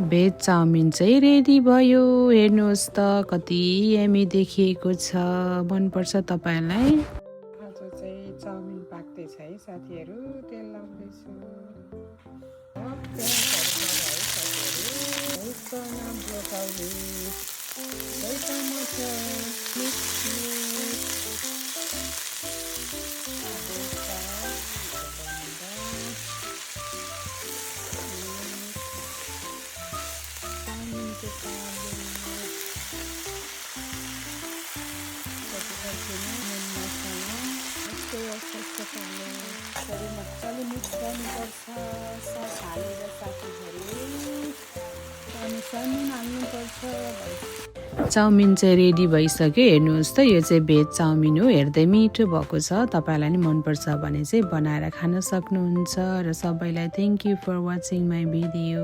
Veg chowmein चाहिँ ready भयो। हेर्नुहोस् त कति यमी देखिएको छ। मनपर्छ तपाईँलाई? आज चाहिँ चाउमिन पाक्दैछ है साथीहरू। तेल लाउँदैछु। मजाले मिक्स गर्नुपर्छ। सस हालेर साथीहरू चाउमिन चाहिँ रेडी भइसक्यो। हेर्नुहोस् त यो चाहिँ भेज चाउमिन हो। हेर्दै मिठो भएको छ। तपाईँलाई नि मनपर्छ भने चाहिँ बनाएर खान सक्नुहुन्छ। र सबैलाई thank you for watching my video.